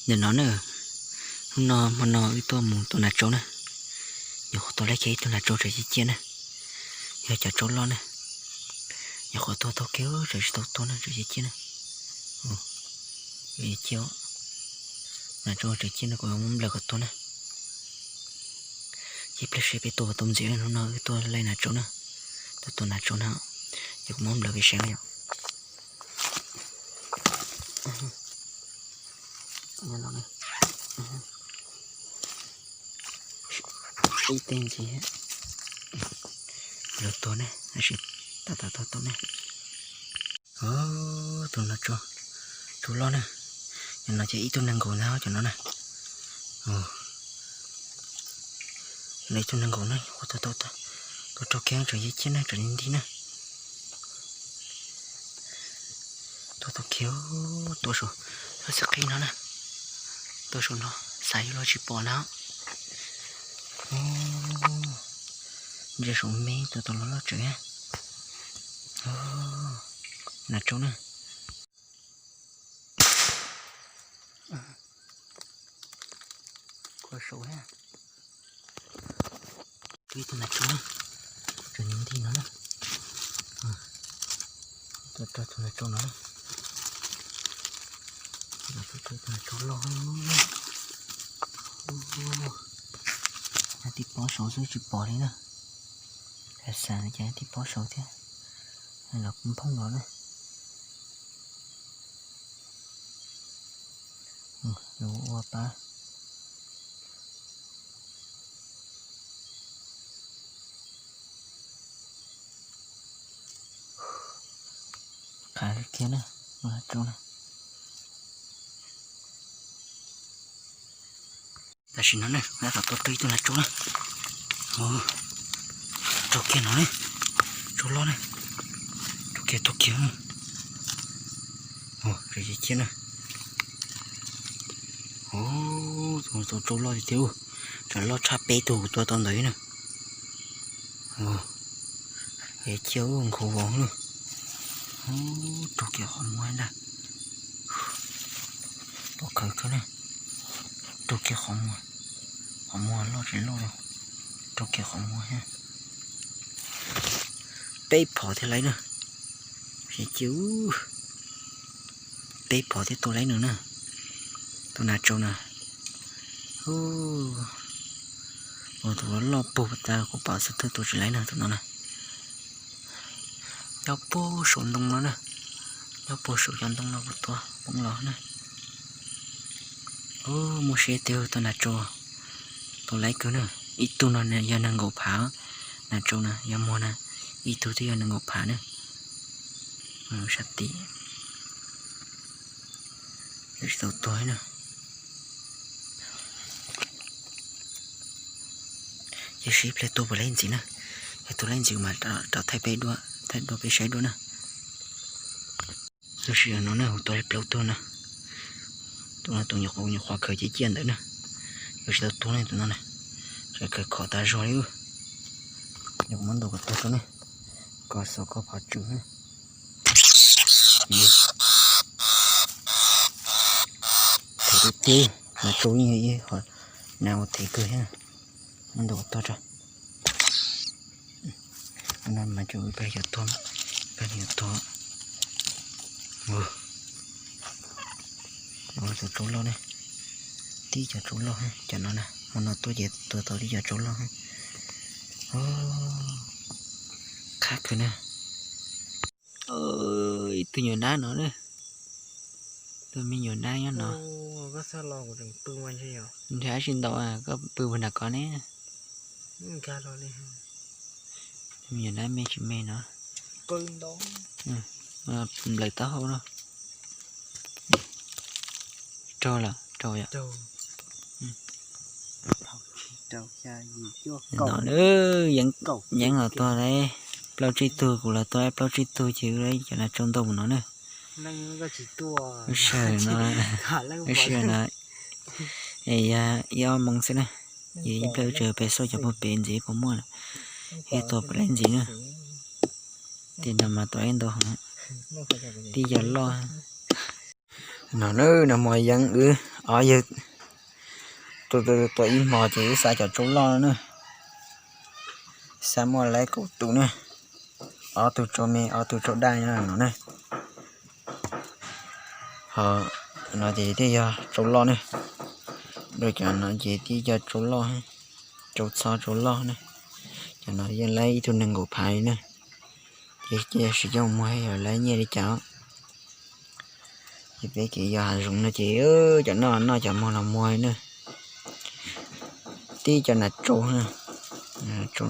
Ntawm no na, hnub no hmo no wb tuaj mus tua nas tsaub na. Nyuam qhuav tua laib kiag ib tug nas tsaub tseem ciaj ciaj na. Yog cov tsaub loj na. Nyuam qhuav tua tau kiag tseem tsis tau tua na, tseem ciaj ciaj na. Nas tsaub tseem ciaj no kuv muab nplawm kom tua na. Ces pliag seb peb tua puas tau ntxiv na. Hnub no wb tuaj laij nas tsaub na. Tuaj tua nas tsaub na. Ces kuv muab nplawm peb saib na yom. Ib teg ntxiv los tua ne, tab sis tab tom tua ne. Tus no tsaub, tsaub loj na. Cov no ces ib tug nees nkaum ntag cov no na. Ib tug nees nkaum na, ua tau tau tau, tua raug kiag tseem ciaj ciaj na, tseem nti nti na. Tua tau kiag, tua saum lub txiv qib no na. Tua saum no xav yuav los tsis pom na. Ntsia saum me tua tau los loj tseem. Nas tsaub na. Khuav saum thiab. Tua ib tug nas tsaub na, tseem nti nti no na. Tua tus nas tsaub no na. Tua tus nas tsaub loj. Nyob tib pob saud xwb tsis pom li na. Xav xav ces nyob tib pob saud thiab. Los nphooj los na. Yuav ua pab. Qab kiag na, ua tsaub na. Tam sim no ne, kuv tab tom tua tau ib tug nas tsaub na. Raug kiag no ne, tsaub loj ne. Raug kiag, tua kiag. Tseem ciaj ciaj na. Tus tsaub loj tiag tiag, tseem loj tshaj peb tug kuv tua tau ntawd na. Ciaj nkhaus vos na. Raug kiag qhov muag ntag. Pom khawv kawg na. Raug kiag qhov muag, qhov muag loj tsis loj li. Raug kiag qhov muag thiab. Peb phom thiaj laib na. Cia, peb phom thiaj tua laib nws na. Tus nas tsaub na. Ua tus loj puag tas kuv pom xwb twb tua tsis laib na tus no na. Nyob puag saum ntoo no na. Nyob puag saum cov ntoo no kuv tua poob los na. Muaj siab tiag tus nas tsaub. Tua laib kawg na. Ib tug no yog nees nkaum phav. Nas tsaub na yog muag na. Ib tug twb yog nees nkaum phav na. Sab tim. Tsis tau tua na. Ces sib pliag tua puas laib ntxiv na. Yog tua laib ntxiv mas rov thaij peb dua, thaij dua peb saib dua na. Tab sis no ne kuv tua plaub tug na. Tus no tus nyuam qhuav, nyuam qhuav khaws ciaj ciaj ntawd na. Yuav tsis tau tua ne tus no na. Tseem khaws khov tas zog li. Yog kuv muab ntaus kom tuag rau ne. Kom xov koj phov tswm na. Them tiag tiag, nas tsaub yeej yog ib qho nas uas them kawg thiab. Muab ntaus kom tuag rau. No mas tsuas peb yuav tuag, peb yuav tuag. Cov tsaub loj ne, tib cov tsaub loj, cov no na, hmo no tuaj ces tua tau tib cov tsaub loj. Qab kawg na. Ib tug nyuam nab no na. Tus me nyuam nab nyob no. Nrhiav tsis ntaus, koj pw puag nram ko ne. Me nyuam nab me tsis me no. Nplawm taub hau no. Raug lawm, raug yom. No, yeeb los tuag lauj, plaub tsib tug, kuv los tua plaub tsib tug ces cov nas tsaub ntau mus no na. Lub sij hawm no, lub sij hawm no es yog ib ob moos xwb na, ces ib pliag tseem pem xauj cov puag pem ntxiv puas muaj lawm, thiab tua puas laib ntxiv na. Tim no mas tua ib ntau heev, tib yog loj. No na, nag hmo yeeb wb Yog tus tua ib hmo ces wb xa cov tsau loj no na. Xa muaj laib kaum tus na. Ob tug tsau me, ob tug tsau daj no na. Ho no ces thiaj yog tsau loj ne. Rau cov no ces thiaj yog tsau loj, tsau txho tsau loj ne. Cov no yeej laib ib tug nees nkaum phav li ne. Ces cia sim coj mus muag yog laib nyiaj li cas. Ces peb kev yos hav zoov no ces cov noj noj cov muag los muag ne. Tib cov nas tsau, tsau